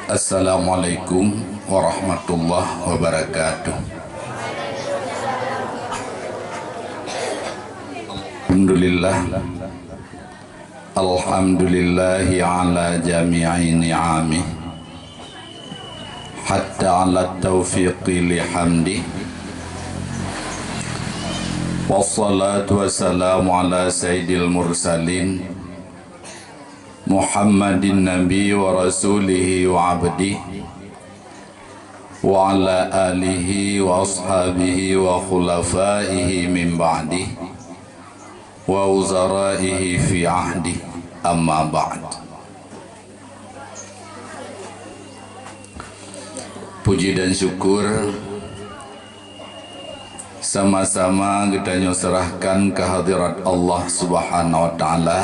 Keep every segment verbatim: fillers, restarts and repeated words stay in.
Assalamualaikum warahmatullahi wabarakatuh. Alhamdulillah. Alhamdulillahi ala jami'i ni'amih. Hatta ala taufiqi li hamdi. Wassalatu wassalamu ala sayyidil mursalin. Muhammadin nabi wa rasulihi wa abdi. Wa ala alihi wa ashabihi wa khulafaihi min ba'di. Wa wuzaraihi fi ahdi. Amma ba'd. Puji dan syukur sama-sama geutanyoe serahkan keu hadirat Allah Subhanahu wa Taala.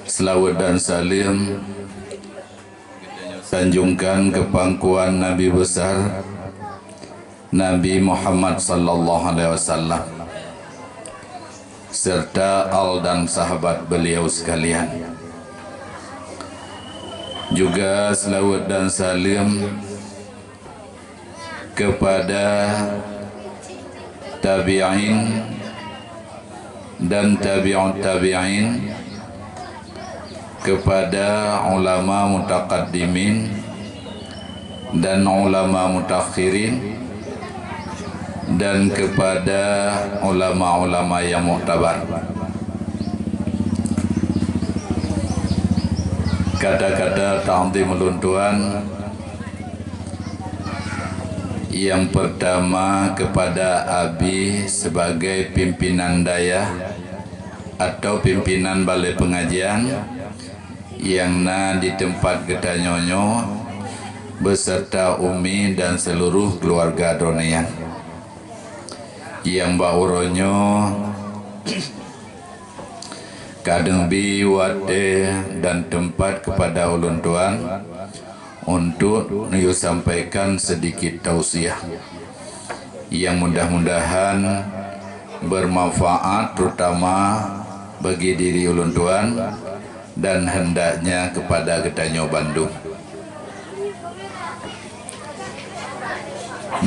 Seulaweuet dan saleuem geutanyoe sanjongkan keu pangkuan Nabi Besar, Nabi Muhammad sallallahu alaihi wasallam, serta al dan sahabat beliau sekalian. Juga seulaweuet dan saleuem kepada tabi'in dan tabi'ut tabi'in, kepada ulama mutaqaddimin dan ulama mutakhirin, dan kepada ulama-ulama yang muktabar. Kata-kata takzim ulôn tuan, yang pertama kepada Abi sebagai pimpinan dayah atau pimpinan balai pengajian nyang na di teumpat geutanyoe nyoe, beserta Umi dan seluruh keluarga droeneuh nyan. Nyang bak uroe nyoe ka neubi watée dan teumpat kepada ulôn tuan untuk neuyue sampaikan sedikit tausiah yang mudah-mudahan bermanfaat, terutama bagi diri ulôn tuan dan hendaknya kepada geutanyoe bandum.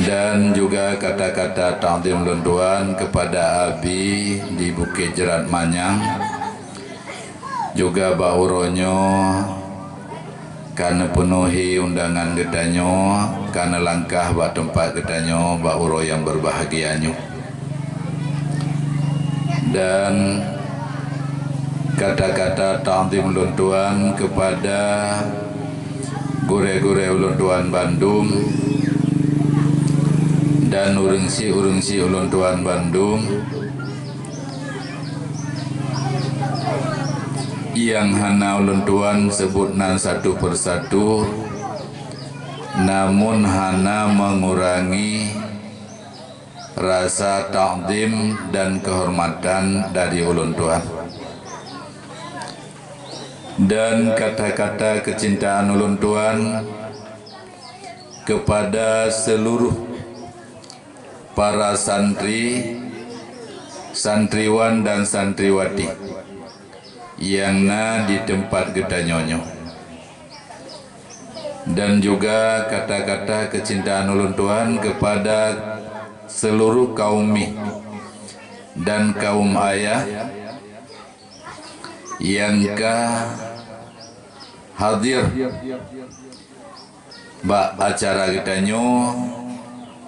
Dan juga kata-kata takzim lôn tuan kepada Abi di Bukét Jeurat Manyang, juga bak uroe nyoe ka neupeunuhi undangan geutanyoe, ka neulangkah bak teumpat geutanyoe bak uroe nyang beubahgia nyoe. Dan kata-kata takzim ulôn tuan kepada gurée-gurée ulôn tuan bandum dan ureuëng syiek-ureuëng syiek ulôn tuan bandum nyang hana ulôn tuan seubut nan satu persatu, namun hana mengurangi rasa takzim dan keuhormatan dari ulôn tuan. Dan kata-kata keucintaan ulôn tuan kepada seluruh para santri, santriwan dan santriwati nyang na di teumpat geutanyoe nyoe. Dan juga kata-kata keucintaan ulôn tuan kepada seluruh kaum mi dan kaum ayah nyang ka hadir bak acara geutanyoe,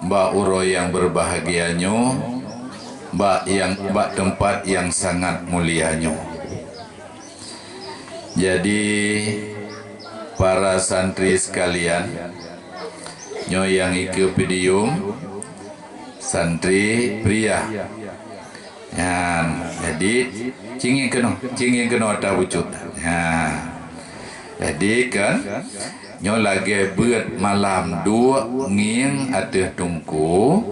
bak uroe nyang beubahgia nyoe, bak nyang, bak teumpat nyang sangat mulia nyoe. Jadi, para santri sekalian, nyoe nyang ikeue podium, santri pria. Nyan, jadi, cingieng keunoe, cingieng keunoe ata bucut. Nyan. Jadi, kan, nyoe lagée beuet malam duek ngieng ateueh tungku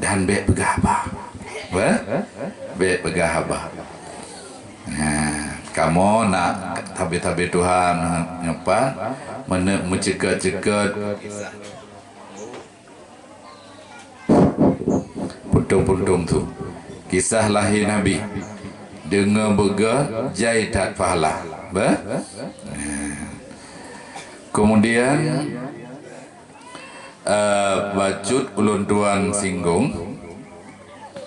dan bék peugah haba. Beh? Bék peugah haba. Nah, kamoe nak tabi-tabi Tuhan nyoe pat, meuneuk meuceukeut-ceukeut puntông-puntông tu. Kisah lahé Nabi. Deungoe beugöt jai that pahala. Beh? Kemudian, eh, bacut ulôn tuan singgung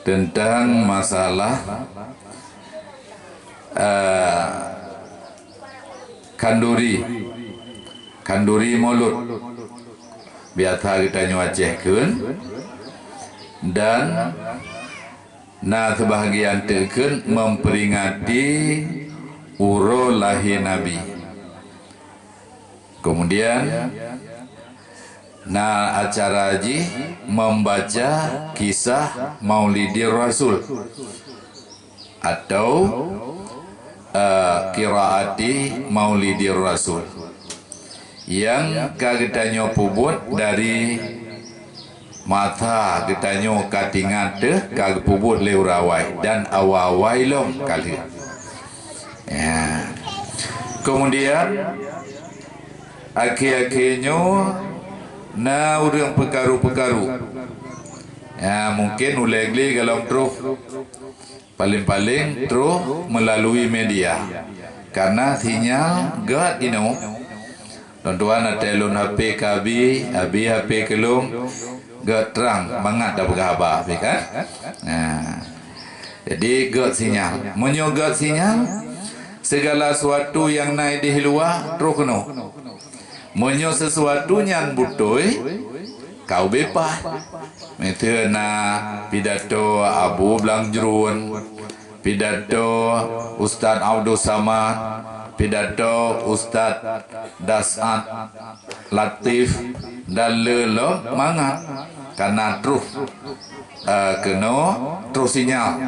teuntang masalah, eh, khanduri, khanduri mulod. Biasa geutanyoe Aceh kheun, dan na seubahagian teuk kheun memperingati uroe lahé Nabi. Kemudian, na acara jih membaca kisah Maulidir Rasul atau, eh, qiraati Maulidir Rasul, nyang ka geutanyoe peubuet dari masa geutanyoe ka tingat teuh ka geupeubuet lé ureuëng awai dan awai-awai lom ka lheueh. Ya. Kemudian, akhé-akhé nyoe na ureuëng peukaru-peukaru. Ya, mungkin ulée glé golom troh. Paléng-paléng troh melalui media. Karena sinyal gét inoe. Lôn tuan, watée lôn H P ka abéh, abéh H P keu lôn, gét trang mangat tapeugah haba, kan? Nah. Jadi gét sinyal. Meunyoe gét sinyal, segala sesuatu nyang na idéh luwa troh keunoe. Meunyoe sesuatu nyan beutôi, ka ubé paih. Miseue na pidato Abu Blang Jruen, pidato Ustaz Abdul Samad, pidato Ustaz Dasat Latif, dan le lom mangat kana troh, eh, keunoe troh sinyal.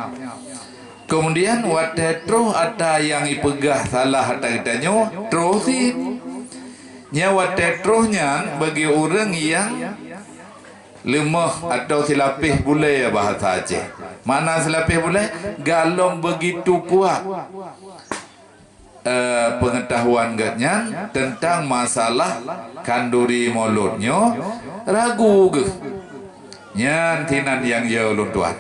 Kemudian watée troh ata nyang ipeugah salah ata geutanyoe, troh cit. Nyan watée troh nyan bagi ureuëng nyang leumoh atau silapéh bulée bahasa Aceh. Makna silapéh bulée, golom begitu kuat, eh, pengetahuan geuhnyan teuntang masalah khanduri mulod nyoe ragu geuh. Nyan sinan nyang yo lôn tuan.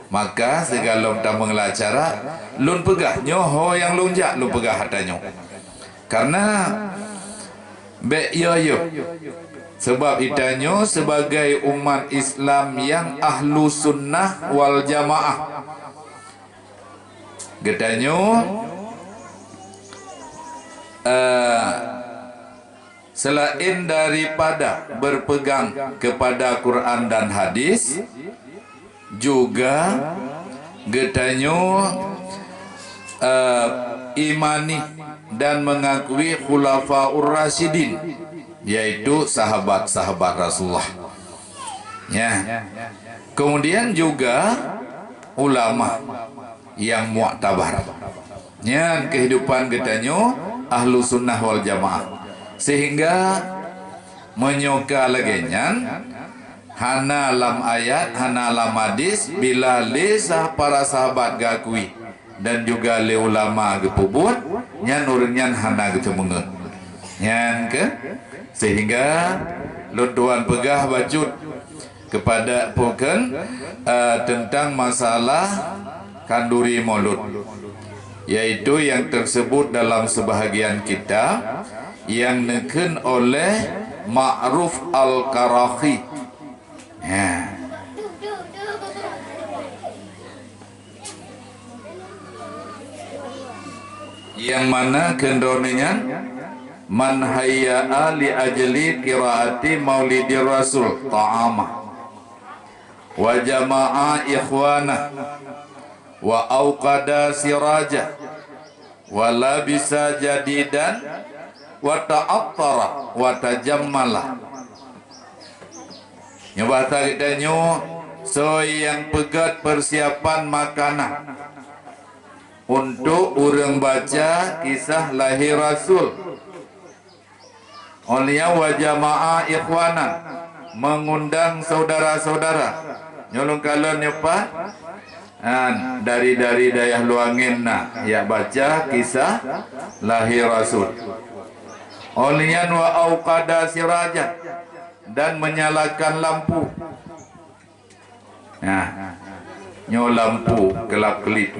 Maka sigohlom tameungeula acara, lôn peugah nyoe ho nyang lôn jak lôn peugah ata nyoe. Karena bék yo-yo. Sebab geutanyoe sebagai umat Islam nyang ahlu sunnah wal jamaah, geutanyoe, eh, selain daripada berpegang kepada Quran dan hadis, juga geutanyoe, eh, imani dan mengakui Khulafaur Rasyidin, yaitu sahabat-sahabat Rasulullah. Ya. Kemudian juga ulama yang muktabar. Nyan kehidupan geutanyoe ahlu sunnah wal jamaah. Sehingga meunyoe ka lagée nyan, hana lam ayat, hana lam hadis, bila lé sah para sahabat geukui dan juga lé ulama geupeubuet, nyan ureuëng nyan hana geuteumeungeut. Nyan keuh, sehingga lôn tuan peugah bacut kepada pokon, eh, tentang masalah khanduri mulod, yaitu yang tersebut dalam sebahagian kitab yang neukheun oleh Ma'ruf Al-Karahi. Ha. Yang mana kheun droeneuh nyan, "Man hayya'a li ajli qiraati Maulidir Rasul ta'ama, wa jama'a ikhwana, wa auqada siraja, wa labisa jadidan, wa ta'attara, wa tajammala." Nyoe bahasa geutanyoe, soe nyang peugét persiapan makanan untuk ureuëng baca kisah lahé Rasul. Óh lheueh nyan wa jama'a ikhwanan, mengundang saudara-saudara. Nyoe lôn kalon nyoe pat, han, dari, dari dayah lueng na, jak baca kisah lahé Rasul. Óh lheueh nyan wa auqada sirajan, dan menyalakan lampu. Nah, nyoe lampu kelap-kelip.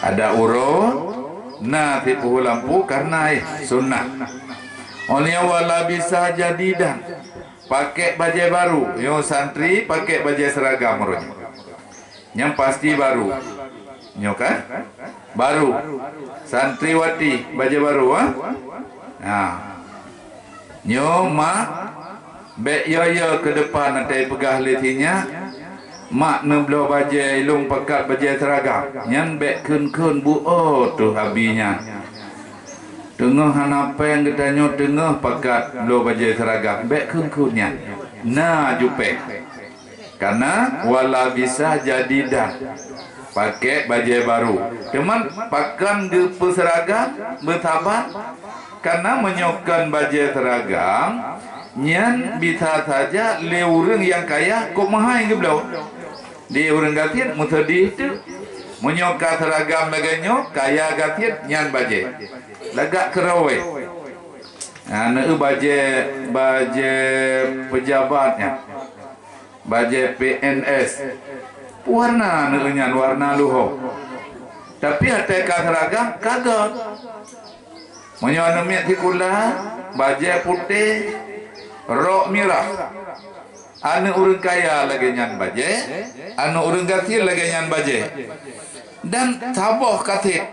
Ada uroe na sipuhu lampu karena eh sunnah. Oleh wala bisa jadi dan pakai bajai baru. Nyoe santri pakai bajai seragam uroe nyoe. Nyang pasti baru. Nyoe kan? Baru. Santriwati bajai baru, ha? Ha. Nyoe mak, bèk yo-yo keu depan até peugah lé sinyak, mak neubloe bajèe ilong pakat bajèe seuragam, nyan bèk kheun-kheun bu-o teuh abi nyan. Teungoh hana péng geutanyoe teungoh pakat bloe bajèe seuragam, bèk kheun-kheun nyan. Na jupéng. Kana wala bisa jadi dah pakék bajèe barô. Teuma pakon geupeuseuragam beusaban, kana meunyoe kon bajèe seuragam, nyan bisa saja lé ureuëng nyang kaya kok meuhai geubloe. Di ureuëng gasien meuseudeh teuk. Meunyoe ka seuragam lagèe nyoe, kaya gasien nyan bajèe. Lagak keureuwèh. Aneuk bajèe, bajèe peujabat nyan. Bajèe P N S. Warna aneuk nyan warna luho. Tapi até ka seuragam ka göt. Meunyoe aneuk miet sikula, bajèe putéh, rok mirah. Aneuk ureuëng kaya lagèe nyan bajèe, aneuk ureuëng gasien lagèe nyan bajèe. Dan saboh kasét.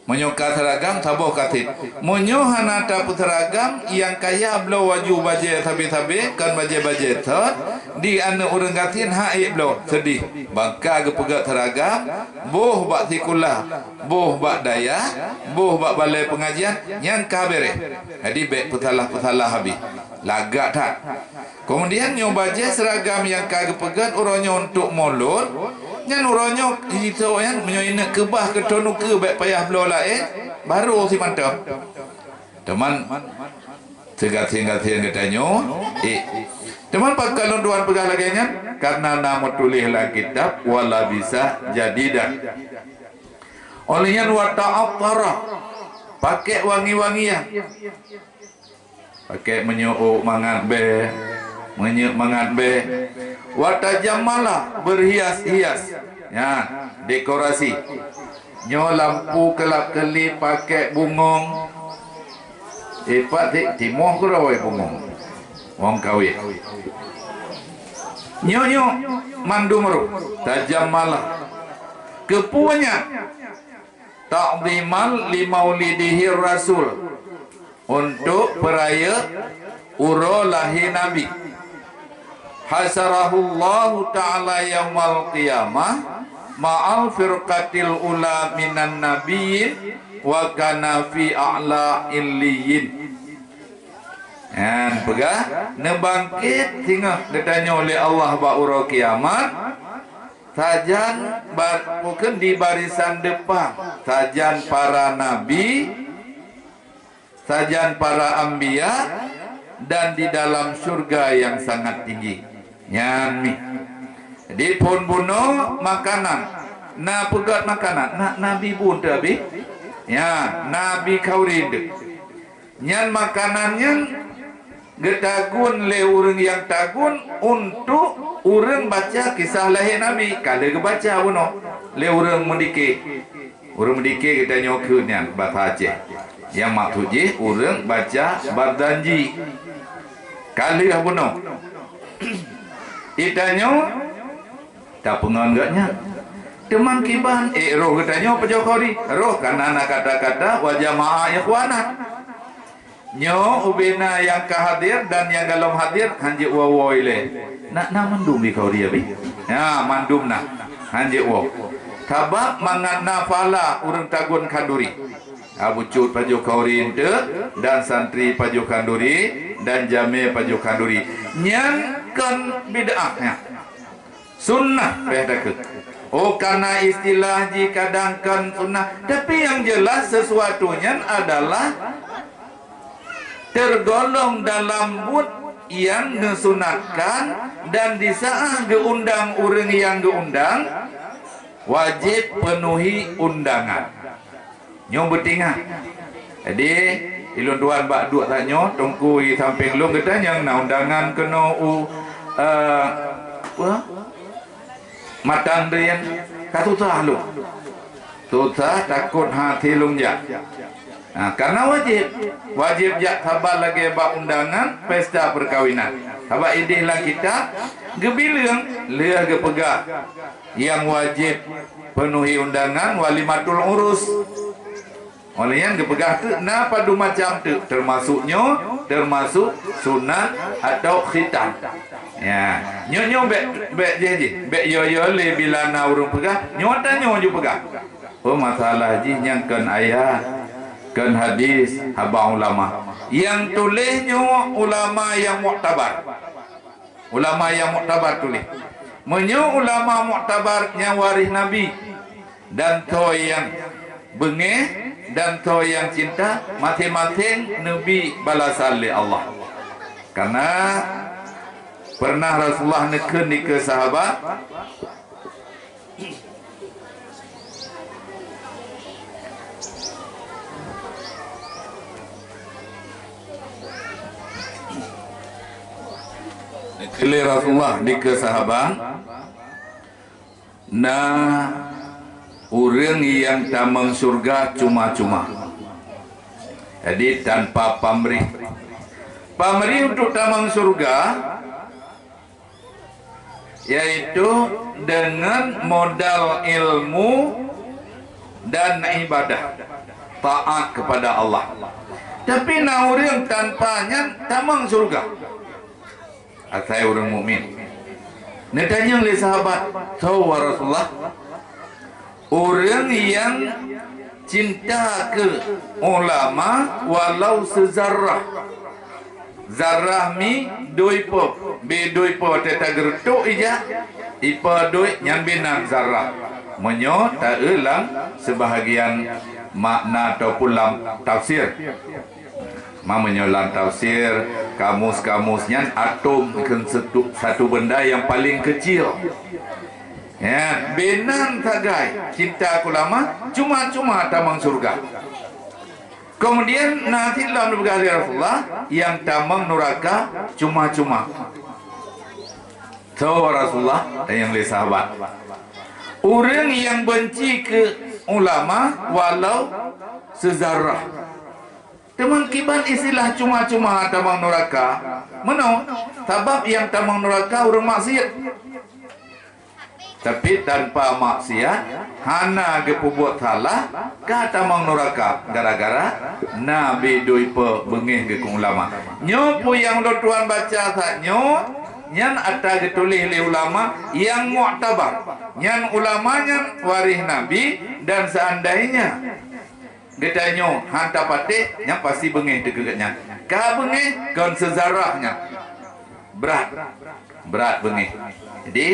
Meunyoe ka seuragam, saboh kasét. Meunyoe hana tapeuseuragam, nyang kaya bloe baju bajèe sabe-sabe, kon bajèe-bajèe thot, di aneuk ureuëng gasien hana ék bloe, seudeh. Ban ka geupeugöt seuragam, boh bak sikula, boh bak dayah, boh bak balèe peungajian, nyan ka bèrèh. Jadi bèk peusalah-peusalah habéh. Lagak that. Keumudian nyoe bajèe seuragam nyang ka geupeugöt uroe nyoe untuk mulod, nyan uroe nyoe jiteuh nyan meunyoe ineuk keubah keu thôn ukeue bèk payah bloe laén, barô simantong. Teuma seugasien-gasien geutanyoe, eh. Teuma pakon lôn tuan peugah lagèe nyan, karena na meutuléh lam kitab wala bisa jadi dah. Óh lheueh nyan wa ta'attara, pakék wangi-wangian. Pakék meunyoe ôk mangat bèe, meunyoe mangat bèe. Wa tajammala, berhias-hias. Nyan, dekorasi. Nyoe lampu keulap-keulip pakék bungong. Ipat ti-, timoh keudroe bungong. Wong kawin. Nyoe-nyoe mandum roh tajammala. Keupeue nyan? Ta'ziman li maulidihi rasul, untuk peurayeuk uroe lahé Nabi. Hasyarahullahu ta'ala yaumal qiyamah ma'al firqatil ula minan nabiyyin wa kana fi a'la illiyyin. Nyan peugah, neubangkét singoh geutanyoe lé Allah bak uroe kiamat, sajan ba-, bukon di barisan depan, sajan para nabi, sajan para anbiya, dan di dalam syurga nyang sangat tinggi. Nyan mi. Di phon bunoe makanan, na peugöt makanan, na, nabi bun teuh abi. Ya, nabi khauri teuh. Nyan makanan nyan geutagun lé ureuëng nyang tagun untuk ureuëng baca kisah lahé Nabi. Ka lheueh geubaca bunoe lé ureuëng meudike. Ureuëng meudike geutanyoe kheun nyan basa Aceh. Nyang maksud jih ureuëng baca Barzanji. Ka lheueh bunoe. Geutanyoe tapeungon geuh nyan. Teuma kiban, eh, roh geutanyoe pajoh khauri. Roh kana na kata-kata wa jama'a ikhwana. Nyoe ubena nyang ka hadir dan nyang golom hadir hanjeuet woe-woe ilée. Nak na mandum di khauri abi? Ya, mandum na. Hanjeuet woe. Sabab mangat na pahala ureuëng tagun khanduri. Abu Cut pajoh khauri eunteuk dan santri pajoh khanduri dan jamé pajoh khanduri. Nyan kon bid'ah nyan. Sunnah payah takheun. Oh, kana istilah jih kadang kon sunnah, tapi nyang jeulaih sisuatu nyan adalah teurgolong dalam buet nyang neusunatkan dan disaáh geuundang ureuëng nyang geuundang, wajéb peunuhi undangan. Nyoe beutinggai. Jadi, ilôn tuan bak duek tanyoe, teungku di sampéng lôn geutanyoe na undangan keunoe u, eh, apa? Matang Drien, ka susah lôn. Susah, takot hase lôn jak. Ha, karena wajéb. Wajéb jak saban lagée bak undangan pesta peukawinan. Sabab idéh lam kitab geubileueng lheueh geupeugah nyang wajéb peunuhi undangan walimatul urus. Óh lheueh nyan geupeugah teuk na padum macam teuk, teumasok nyoe, teumasok sunat atau khitan. Ya, nyoe-nyoe bék, bék jih jih, bék yo-yo lé bila na ureuëng peugah, nyoe tanyoe ju peugah. Oh, masalah jih nyang kon ayat, kon hadis, haba ulama. Nyang tuléh nyoe ulama nyang muktabar. Ulama nyang muktabar tuléh. Meunyoe ulama muktabar nyang waréh Nabi, dan soe nyang beungéh dan soe nyang cinta, maséng-maséng neubi balasan lé Allah. Karena pernah Rasulullah neukheun dikeue sahabat, neukheun lé Rasulullah dikeue sahabat, na ureuëng nyang tamong syeuruga cuma-cuma. Jadi tanpa pamrih. Pamrih untuk tamong syeuruga yaitu dengan modal ilmu dan ibadah, taat kepada Allah. Tapi na ureuëng tanpa nyan tamong syeuruga. Asai ureuëng mukmin. Neutanyong lé sahabat, "Soe, wahai Rasulullah?" "Ureuëng nyang cinta keu ulama walau seuzarrah." Zarrah mi dui po, bi dui po teuta geureutôk ija, ipo dui nyan binan zarrah. Meunyoe taeu lam seubahagian makna ataupun lam tafsir. Ma meunyoe lam tafsir, kamus-kamus nyan atom kheun satu, satu benda nyang paleng keucil. Ya, binan sagai cinta keu ulama, cuma-cuma tamong syeuruga. Kemudian na cit lom dipeugah lé Rasulullah, nyang tamong nuraka cuma-cuma. Soe Rasulullah, tanyong lé sahabat. Ureuëng nyang beunci keu ulama walau seuzarrah. Teuma kiban istilah cuma-cuma tamong nuraka? Meunoe, sabab nyang tamong nuraka ureuëng maksiat. Tapi tanpa maksiat, hana geupeubuet salah, ka tamong nuraka gara-gara na bi dui po beungéh geukheun ulama. Nyoe peue nyang ulôn tuan baca saat nyoe, nyan ata geutuléh lé ulama nyang muktabar. Nyan ulama nyan waréh Nabi, dan seandainya geutanyoe hana patéh, nyan pasti beungéh teuh keu gobnyan. Ka beungéh kon seuzarrah nyan. Brat. Brat beungéh. Jadi,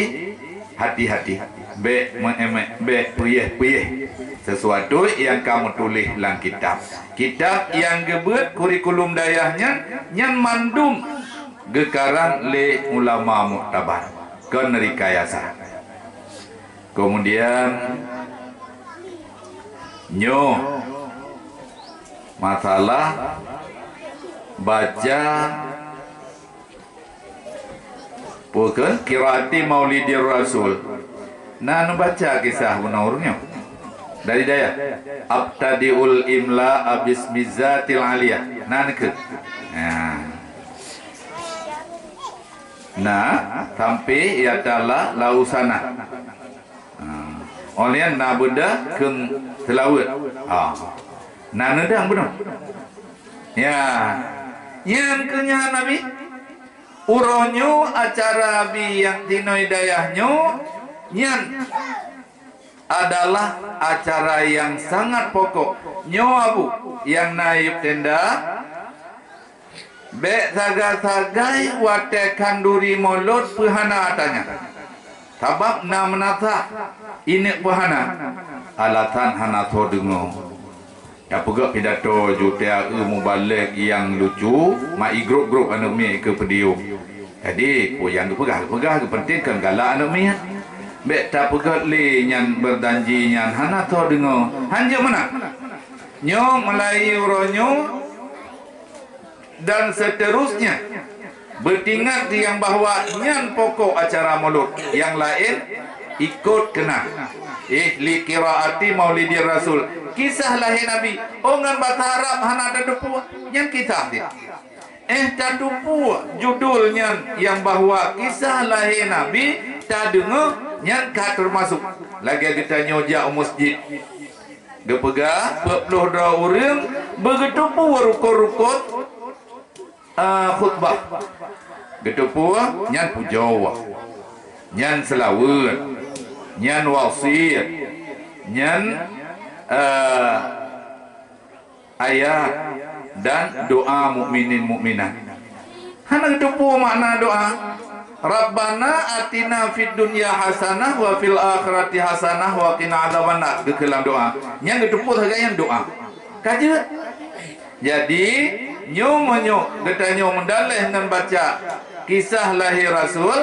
hati-hati. Bék meuémék, bék peuyeh-peuyeh sesuatu nyang ka meutuléh lam kitab. Kitab nyang geubeuet kurikulum dayah nyan, nyan mandum geukarang lé ulama muktabar. Kon rekayasa. Kemudian nyoe masalah baca bukan qiraati Maulidir Rasul. Na neubaca kisah bunoe ureuëng nyoe dari dayah. Abtadiul imla bismizatil aliyah. Na neukheun. Nah. Na sampai ya ta'ala lausana. Ha. Oleh na beuda keu seulaweuet. Ha. Na neudang bunoe. Ya. Nyang keu nyan Nabi. Uroe nyoe acara bi nyang tinoi dayah nyoe nyan adalah acara nyang sangat pokok. Nyoe Abu nyang na yup tenda, bék sagai-sagai watée khanduri mulod peuhana tanya. Sabab na meunasah ineuk peuhana, alasan hana soe deungoe. Tapeugah pidato ju T A E mubalek nyang lucu, ma i grup-grup aneuk miet keu podium. Jadi, peue nyang geupeugah, geupeugah geupentingkan galak aneuk miet. Bék tapeugah lé nyan berdanji nyan hana soe deungoe. Hanjeuet meunan. Nyoe meulayeue uroe nyoe dan seterusnya. Beutingat nyang bahwa nyan pokok acara mulod. Nyang laén Ikot keunan. Eh, li qiraati Maulidir Rasul. Kisah lahé Nabi. Oh, ngon basa Arab hana tateupeue. Nyan kisah cit. Eh, tateupeue judul nyan nyang bahwa kisah lahé Nabi tadeungoe nyan ka teumasok. Lagée geutanyoe jak u meuseujid. Geupeugah peuet ploh droe ureuëng beugeuteupeue rukon-rukon, ah, khutbah. Geuteupeue nyan pujoe, nyan seulaweuet, nyan wasiet, nyan, ah, ayat dan doa mukminin mukminat. Hana geuteupeue makna doa. "Rabbana atina fid dunya hasanah wa fil akhirati hasanah wa qina adzabannar," geukheun lam doa. Nyang geuteupeue sagai nyan doa. Ka jeuet. Jadi, nyoe meunyoe geutanyoe meudaleh ngon baca kisah lahé Rasul,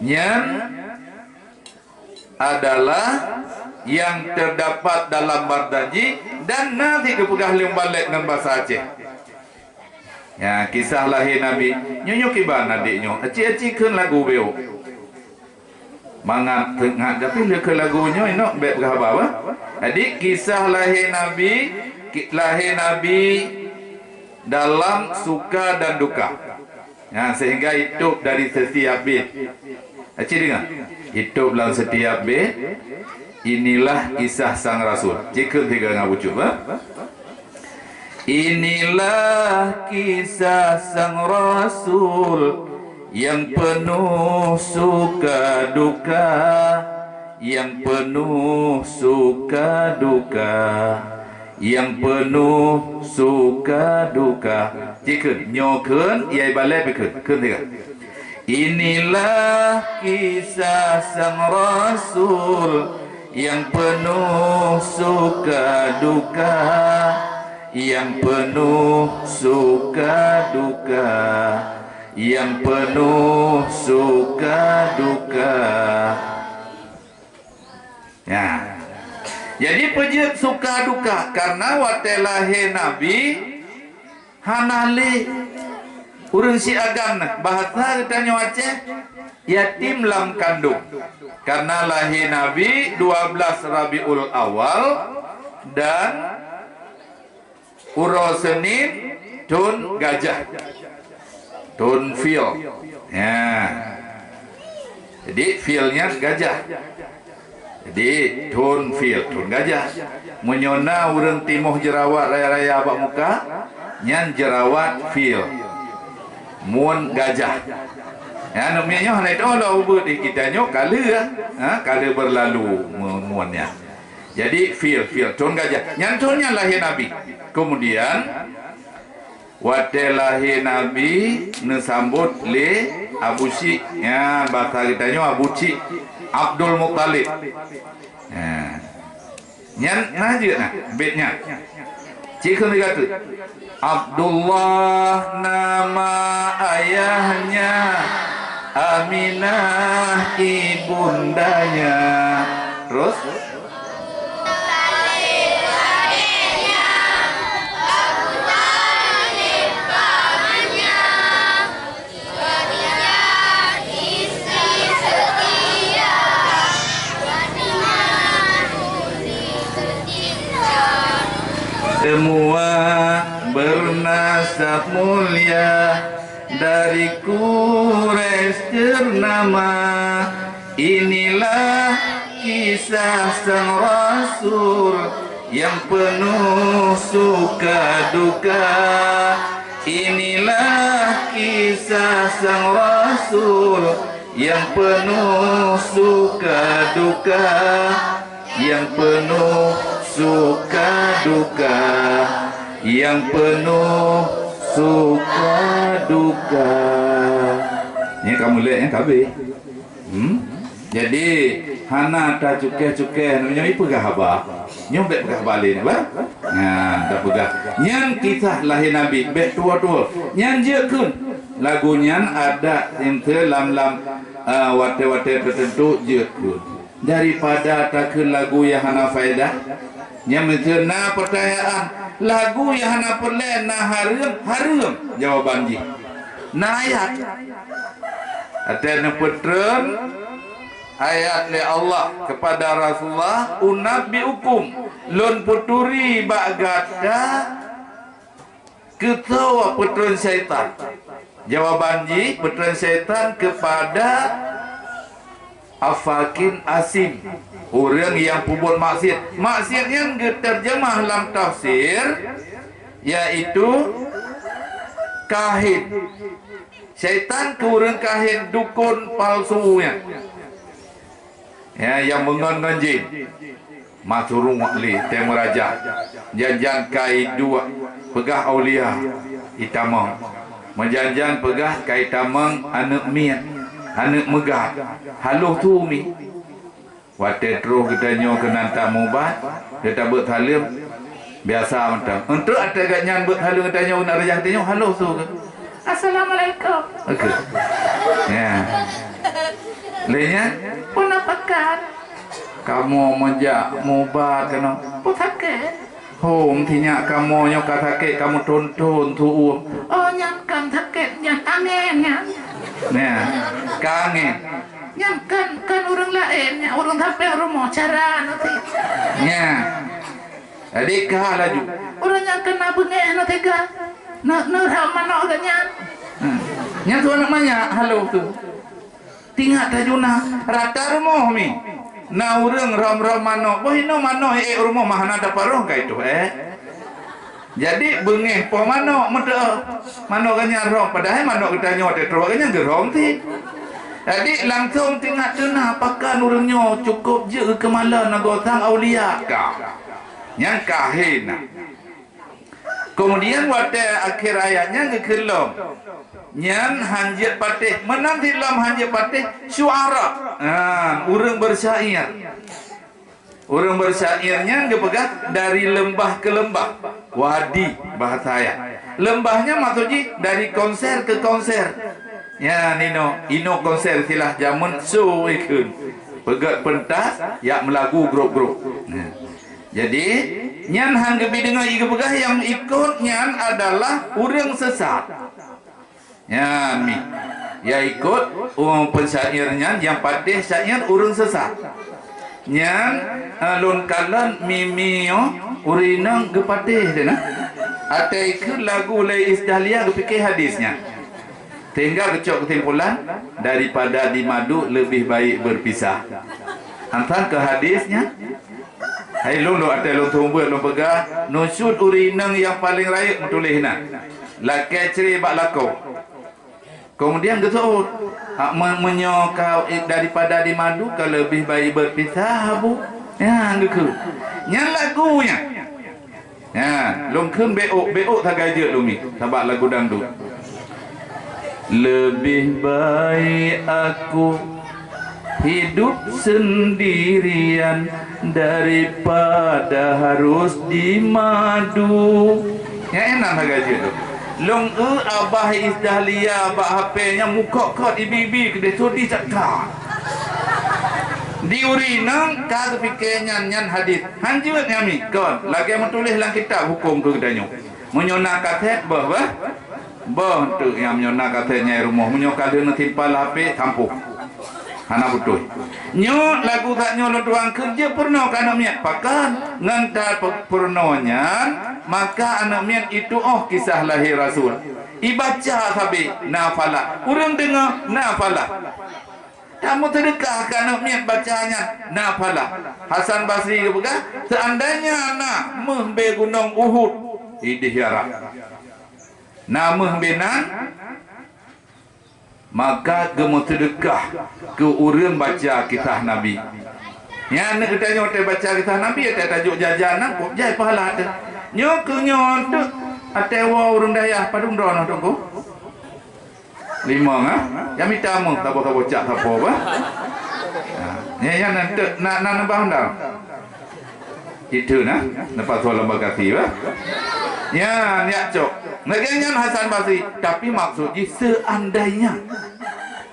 nyan adalah nyang teudapat dalam Bardanji dan na cit geupeugah lé Mubalek ngon basa Aceh. Ya, kisah lahé Nabi. Nyoe, nyoe kiban adék nyoe. Aci-aci kheun lagu beuh. Mangat teungat, tapi lé keu lagu nyoe inok bék peugah haba, bah. Jadi, kisah lahé Nabi, ki-, lahé Nabi dalam suka dan duka. Nah, sehingga itôb dari setiap bit. Aci deungoe. Itôb lam setiap bit. Inilah kisah sang rasul. Cikheun tiga ngon bucut, bah. Inilah kisah sang rasul yang penuh suka duka, yang penuh suka duka, yang penuh suka duka. Cikheun, nyoe kheun, ya ibalai pih kheun, kheun tiga. Inilah kisah sang rasul yang penuh suka duka, yang penuh suka duka, yang penuh suka duka. Ya. Jadi peujeuet suka duka karena watée lahé Nabi hana lé ureuëng siagam na, bahasa geutanyoe Aceh, yatim lam kandong. Karena lahé Nabi dua belas Rabiul Awal dan uroe Senin thon gajah. Thon fil. Ya. Jadi fil nyan gajah. Jadi, thon fil, thon gajah. Meunyoe na ureuëng timoh jerawat raya-raya bak muka, nyan jerawat fil. Muon gajah. Ya, namiet nyoe hana itoh lah ubeut di kita nyoe kale, ha, kale berlalu mu-, muon nyan. Jadi, fil, fil, thon gajah. Nyan thon nyan lahé Nabi. Kemudian, watée lahé Nabi neusambot lé Abu Syik, ya, basa geutanyoe Abu Syik, Abdul Muttalib. Ya. Nyan na jeuet na, bét nyan. Cit kheun lé gata. Abdullah nama ayahnya, Aminah ibundanya. Terus? Semua bernasab mulia dari Quraisy ternama. Inilah kisah sang Rasul yang penuh suka duka. Inilah kisah sang Rasul yang penuh suka duka, yang penuh suka duka, yang penuh suka duka. Nyan ka mulai, nyan ka habéh. Hmm? Jadi, hana tacukéh-cukéh, nyoe ipeugah haba. Nyoe bék peugah haba lé nyoe, bah? Nyan, tapeugah. Nyan kisah lahé Nabi, bék tuwo-tuwo. Nyan jeuet kheun. Lagu nyan adak sinte lam-lam, eh, watée-watée teuteuntu jeuet kheun. Daripada takheun lagu nyang hana faedah, nyan meuseu na peutanyaan, lagu nyang hana peureulée na hareuem, hareuem jawaban jih. Na ayat. Watée neupeutreun ayat lé Allah keupada Rasulullah, "Unabbiukum, lôn peuturi bak gata keusoe peutreun syaitan." Jawaban jih, peutreun syaitan keupada affakin asim, ureuëng nyang peubuet maksiat. Maksiat nyan geuteurjeumah lam tafsir, yaitu kahin. Syaitan keu ureuëng kahin, dukon palsu nyan. Ya, nyang meungon ngon jin. Meusuruek lé teumeuraja. Jan-jan ka iduek peugah aulia itamong. Meujan-jan peugah ka itamong aneuëk miet, aneuëk meugat. Haloh su mi. Watée troh geutanyoe keunan tamubat, geutabeuet saleuem, biasa mantong. Untuk ateueh geuhnyan beuet saleuem geutanyoe, nak reujang geutanyoe, haloh su keu. "Assalamualaikum." Oke. Ya. Lé nyan, "Peue na pakat?" "Kamoe meujak mubat keunoe." "Peue sakét?" "Hom, sinyak kamoe nyoe ka sakét, kamoe thon-thon su uem." "Oh, nyan kon sakét, nyan angén nyan." Ya, ka angén. "Nyan kon, kon ureuëng laén, nyan ureuëng sampéng rumoh, cara nanti." Ya. Jadi ka laju. "Ureuëng nyang keunan beungéh na teuga. Na, na rhom manok geuh nyan." Hmm. Nyan su aneuëk manyak, haloh su. Tingat tajuna, rata rumoh mi. Na ureuëng rhom-rhom manok, boh inoe manok ék rumoh mah hana dapat roh ka itu, eh. Jadi beungéh po manok meuteuoh. Manok geuhnyan rhom, padahai manok geutanyoe teutroh geuhnyan geurhom cit. Jadi langsong tingat teuna, pakan ureuëng nyoe cukôp jeuet keu mala nagoe sang aulia ka. Nyang kahé na. Keumudian watée akhé ayat nyan geukheun lom, nyan han jeuet patéh. Meunan cit lom han jeuet patéh, syu'ara. Ha, ureuëng beusyair. Ureuëng beusyair nyan geupeugah dari leumbah keu leumbah. Wadi bahasa ayat. Leumbah nyan maksud jih dari konser keu konser. Ya, nino, ino konser istilah jameun show ikheun. Peugét peuntas, yak meulagu grup-grup. Nah. Jadi, nyan han geubi deungoe i geupeugah nyang ikot nyan adalah ureuëng sesat. Nyan mi. Ya ikot, oh, pensyair nyan nyang patéh syair ureuëng sesat. Nyan, eh, lôn kalon mimi nyoe ureuëng inong geupatéh deh na. Até ikheun lagu lé Iis Dahlia geupike hadis nyan. Sehingga geucok keusimpulan, daripada di madu leubeh baik berpisah. Antan keu hadis nyan, hai lôn lôn até lôn seumeubeuet lôn peugah, nusyut ureuëng inong nyang paleng rayeuk meutuléh na. Lakée cre bak lakoe. Keumudian geuseuôt, hak me-, meunyoe ka daripada di madu ka leubeh baik berpisah, Abu. Nyan geukheun. Nyan lagu nyan. Nyan, lôn kheun bék, bék sagai jeuet lôn mi, sabab lagu dangdut. Leubeh baik aku hidup sendirian daripada harus di madu. Nyang énan sagai jeuet tu. Lôn eu abah Iis Dahlia bak H P nyan mukot-kot ibi-ibi keudeh sudi cakap. Di ureuëng inong ka geupike nyan, nyan hadis. Han jeuet nyan mi, kon. Lagée meutuléh lam kitab huköm keu geutanyoe. Meunyoe na kaset, boh, bah. Boh teuk nyang meunyoe na kaset nyang i rumoh. Meunyoe ka lheueh neusimpan lam H P, sampôh. Hana beutôi. Nyoe lagu that nyoe lôn tuan keu jeuet peurunoe keu aneuëk miet. Pakon? Ngon ta pe-, peurunoe nyan, maka aneuëk miet ituoh kisah lahé Rasul. Ibaca sabe, na pahala. Ureuëng deungoe, na pahala. Kamoe seudeukah keu aneuëk miet baca nyan, na pahala. Hasan Basri geupeugah, "Seuandainya na méuh bée gunong Uhud, ideh ya Rab. Na méuh bée nan, maka geumeuseudeukah keu ureuëng baca kisah Nabi." Nyan aneuëk geutanyoe watée baca kisah Nabi, watée tajok jajan nan, kok jai pahala teuh. Nyoe keu nyoe teuk, watée woe ureuëng dayah padum droe noh, Teungku? Limong, ha? Nyang mita meuh, saboh-saboh cak sapo, bah. Ha, nyan, nyan, na, na, na neubah undang. Itu na, neupasol lamba gaki, bah. Nyan, yak cok. Lagée nyan Hasan Basri, tapi maksud jih seandainya.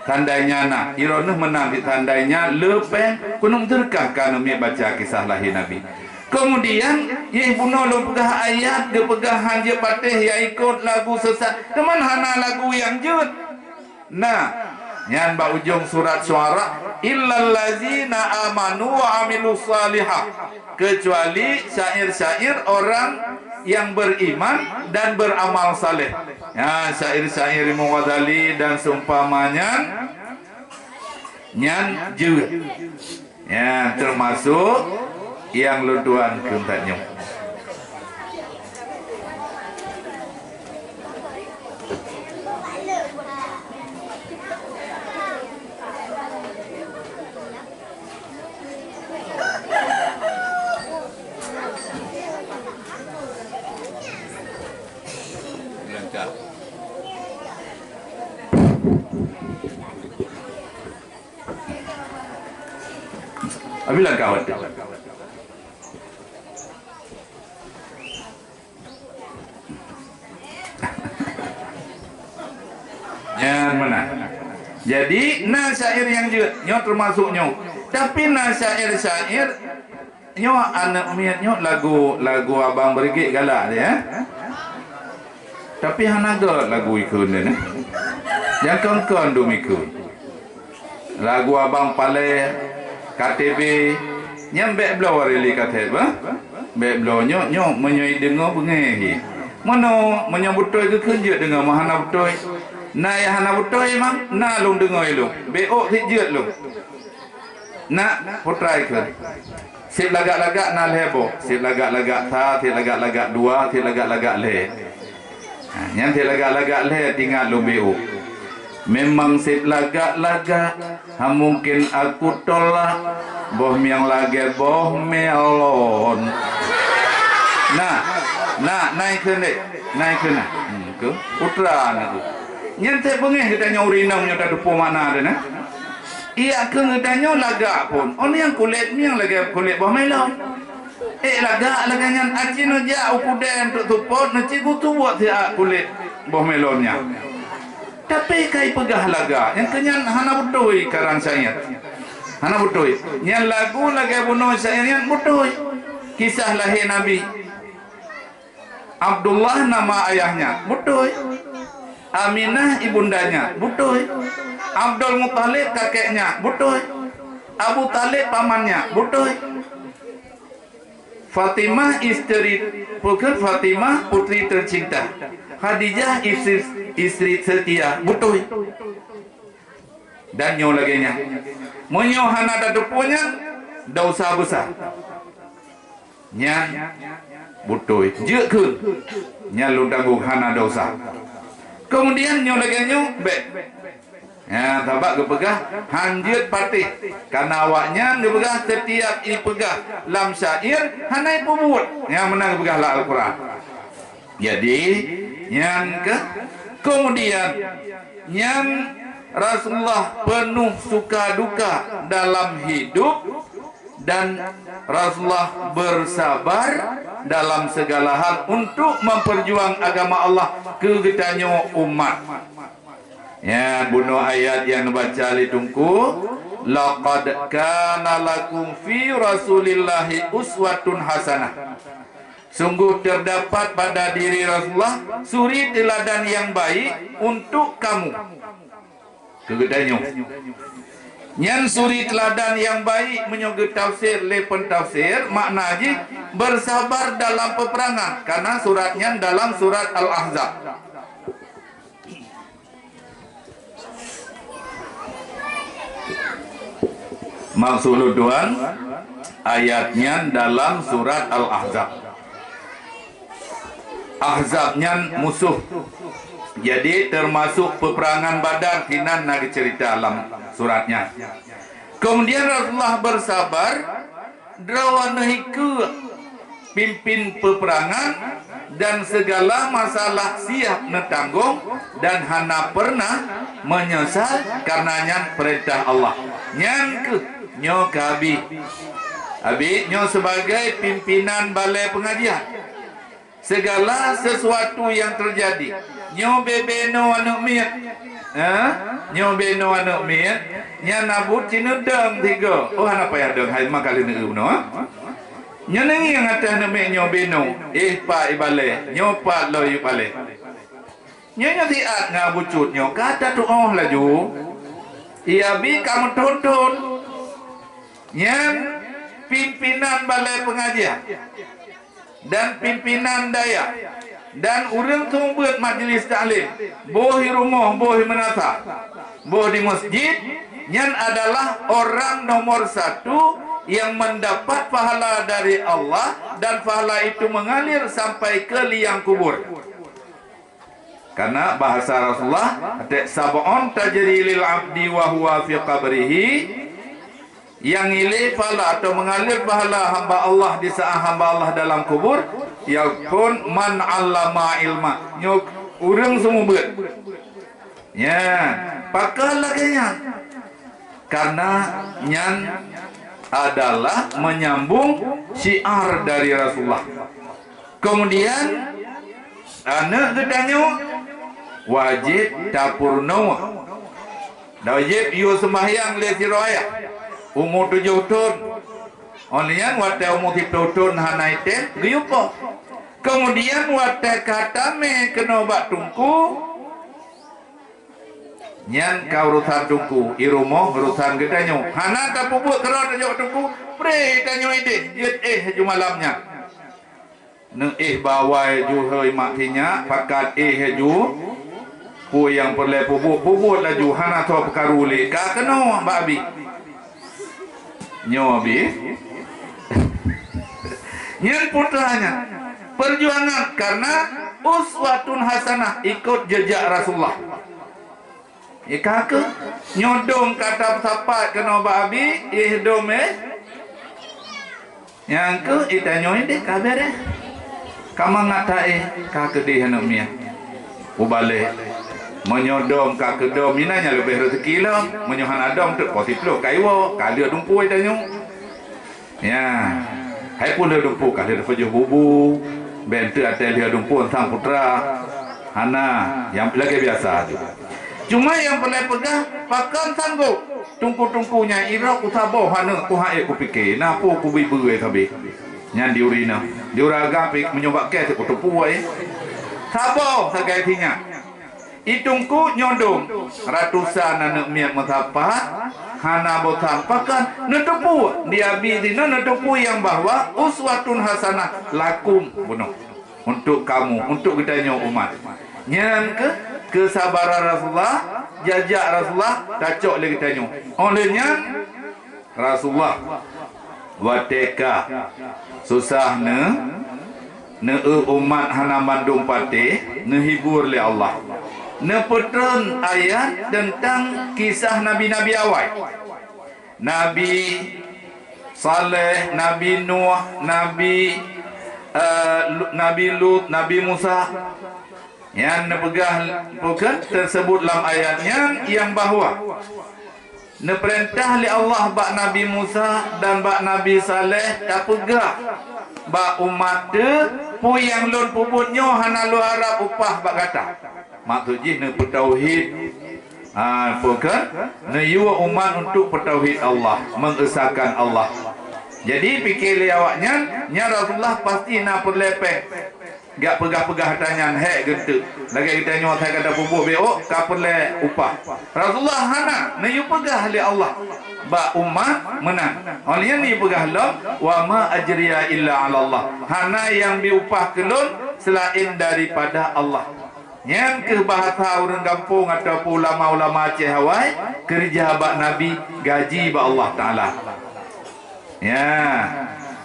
Seandainya na, iroh neuh meunan di seandainya, le péng, keuneuk meuseudeukah keu aneuëk miet baca kisah lahé Nabi. Keumudian, yeh bunoe lôn peugah ayat, geupeugah han jeuet patéh ya ikot lagu sesat. Teuma hana lagu nyang jeuet. Nah, Nyan bak ujong surat Syu'ara, "Illallazina amanu wa amilus salihah," kecuali syair-syair orang yang beriman dan beramal saleh. Ya, syair-syair Imam Ghazali dan seumpama nyan, nyan jeuet. Ya, termasuk yang lôn tuan keu tanyoe. Abi langkah watèe. Nyan meunan. Jadi, na syair nyang jeuet, nyoe teumasok nyoe. Tapi na syair-syair, nyoe aneuk miet nyoe lagu, lagu Abang Brigit galak dia, eh? Tapi hana göt lagu ikheun nyan, eh? Nyang kon-kon dum ikheun. Lagu Abang Palé, K T B, nyan bèk bloe rili kaset, bah. Bèk bloe nyoe, nyoe meunyoe ideungoe beungèh hi. Meunoe, meunyoe beutôi geukheun jeuet deungoe, meuhana beutôi. Na nyang hana beutôi, mang, na lôn deungoe lôn. Bèk ôk sit jeuet lôn. Na, putra ikheun. Sép lagak-lagak na lhèe boh, sép lagak-lagak sa, sép lagak-lagak dua, sép lagak-lagak lhèe. Ha, nyan sép lagak-lagak lhèe teuingat lôn B O. Memang sép lagak-lagak, ha mungken aku tolak, boh mieng lagèe boh melon. Nah, nah, na ikheun deh, na ikheun nah. Hmm, tu, putra aneuk tu. Nyan sép beungèh geutanyoe ureueng inong nyoe tateupeue makna deh nah. Iya keu geutanyoe lagak phon. Oh, nyang kulét mieng lagèe kulét boh melon. Eh, lagak, lagak nyan aci neujak u keudè untuk seupôt, neuci geuseubut siat kulét boh melon nyan. Tapi kai peugah lagak, nyang keu nyan hana beutôi karang syair. Hana beutôi. Nyan lagu lagèe bunoe syair nyan beutôi. Kisah lahé Nabi. Abdullah nama ayahnya, beutôi. Aminah ibundanya, beutôi. Abdul Muthalib kakeknya, beutôi. Abu Thalib pamannya, beutôi. Fatimah istri, bukan, Fatimah putri tercinta. Khadijah istri, istri setia, beutôi. Dan nyoe lagèe nyan. Meunyoe hana tateupeue nyan, dosa besar. Nyan beutôi. Jeuet kheun. Nyan lôn tanggong hana dosa. Kemudian nyoe lagèe nyoe, bèk. Ya, sabab geupeugah, "Han jeuet patéh." Karena awaknyan geupeugah, setiap ipeugah lam syair, hana ipeubuet. Nyang meunan geupeugah lam Al-Quran. Jadi, nyan keuh, kemudian, nyan Rasulullah penuh suka duka dalam hidup, dan Rasulullah bersabar dalam segala hal untuk memperjuang agama Allah keu geutanyoe umat. Ya, bunoe ayat nyang neubaca lé Teungku, "Laqad kana lakum fi Rasulillahi uswatun hasanah." Sungguh terdapat pada diri Rasulullah suri teuladan yang baik untuk kamu. Keu geutanyoe. Nyan suri teuladan nyang baik meunyoe geutafsir lé peutafsir, makna jih bersabar dalam peperangan, karena surat nyan dalam surat Al-Ahzab. Maksud ulôn tuan, ayat nyan dalam surat Al-Ahzab. Ahzab nyan musoh. Jadi, teumasok peuperangan Badar, sinan na geuceurita lam surat nyan. Kemudian Rasulullah bersabar, droeneuh keue pimpin peuperangan dan segala masalah siap neutanggong dan hana pernah menyesal karena nyan perintah Allah. Nyan keuh nyoe keu Abi. Abi nyoe sebagai pimpinan balai pengajian. Segala sesuatu yang terjadi, nyoe bebe no aneuk miet. Ha? Nyoe bebe no aneuk miet, nyan na buet ci neudong tiga. Oh, hana payah dong, hai ma kali neu bunoe. Nyoe neungieng ateueh aneuk miet nyoe bebe no. Eh, pat ibalè, nyoe pat lom ibalè. Nyoe nyoe siat ngon Abu Cut nyoe, ka tatuoh laju. Ia bi ka meuthon-thon nyan pimpinan balai peungajian dan pimpinan dayah dan ureuëng seumeubeuet majlis taklim, boh di rumoh, boh di meunasah, boh di masjid, nyan adalah orang nomor satu yang mendapat pahala dari Allah dan pahala itu mengalir sampai ke liang kubur. Karena bahasa Rasulullah, "Sab'un tajri lil abdi wa huwa fi qabrihi," yang ilée pahala atau mengalir pahala hamba Allah di saat hamba Allah dalam kubur, yakun man allama ilma, nyoe ureuëng seumeubeuet. Ya, pakon lagée nyan? Karena nyan adalah menyambung syiar dari Rasulullah. Kemudian, aneuëk geutanyoe wajéb tapeurunoe. Wajéb yue seumbahyang lé sidroe ayah, umu tujoh thon. Óh lheueh nyan watée umu siplôh thon hana item, geuyue poh. Kemudian watée ka tamé keunoe bak teungku, nyan ka urusan teungku, i rumoh urusan geutanyoe. Hana tapeubuet keudroe tajok teungku, pré tanyoe ideh, jeuet éh laju malam nyan. Neuéh bak awai ju hôi mak sinyak, pakat éh laju. Peue nyang peureulée peubuet, peubuet laju, hana soe peukaru lé. Ka keunoe bak abi. Nyoe abi. Nyan putra nyan. Perjuangan karena uswatun hasanah, ikut jejak Rasulullah. Ika keuh, nyoe dom ka tapeusapat keunoe bak abi, éh dom éh. Nyang keuh itanyoe deh ka beureh. Ka mangat taéh, ka keudeh aneuëk miet. Ubalek, meunyoe dom ka keudom, inan nyang leubeh rezeki lom. Meunyoe hana dom, teuk poh siplôh ka iwoe, ka lheueh dumpeue itanyoe. Ya, hai pun lheueh dumpeue ka lheueh teupeujeuh bubu, ben teuk até lheueh dumpeue sang putra. Hana, nyang lagée biasa ju. Cuma nyang peureulée peugah, pakon sanggob teungku-teungku nyan irok kusaboh aneuëk kuhai kupike, na peue kubibeue sabe. Nyan di ureuëng inong, di ureuëng agam pih meunyoe bak kée teuk kuteupeue. Saboh sagai sinyak. I teungku nyoe dong, ratusan aneuëk miet meusapat, hana bosan pakon neuteupeue di abi dinoe neuteupeue nyang bahwa uswatun hasanah lakum bunoe, untuk kamu, untuk geutanyoe umat. Nyan keuh keusabaran Rasulullah, jajak Rasulullah tacok lé geutanyoe. Óh lheueh nyan, Rasulullah watée ka susah neu, neu umat hana mandum patéh, neuhibur lé Allah. Neupeutron ayat teuntang kisah nabi-nabi awai. Nabi Saleh, Nabi Nuh, Nabi, eh, Lu- Nabi Lut, Nabi Musa. Nyan neupeugah bukan tersebut lam ayat nyan yang bahwa neupeurintah lé Allah bak Nabi Musa dan bak Nabi Saleh tapeugah bak umat teuh, "Peue nyang lôn peubuet nyoe hana lôn harab upah bak gata." Maksud jih neupeutauhid, ha, peue kheun? Neuyue umat untuk peutauhid Allah, mengesakan Allah. Jadi pike lé awaknyan, nyan Rasulullah pasti na peureulée péng. Gak peugah-peugah ata nyan hék geunteuk. Lagée geutanyoe asai ka tapeubuet bék ka peureulée upah. Rasulullah hana, neuyue peugah lé Allah bak umat meunan. Óh lheueh nyan neupeugah lom, "Wa ma ajriya illa 'ala Allah." Hana nyang bi upah keu lôn seulaén daripada Allah. Nyan keuh bahasa ureuëng gampông ataupun ulama-ulama Aceh awai, keureuja bak Nabi, gaji bak Allah Taala. Ya.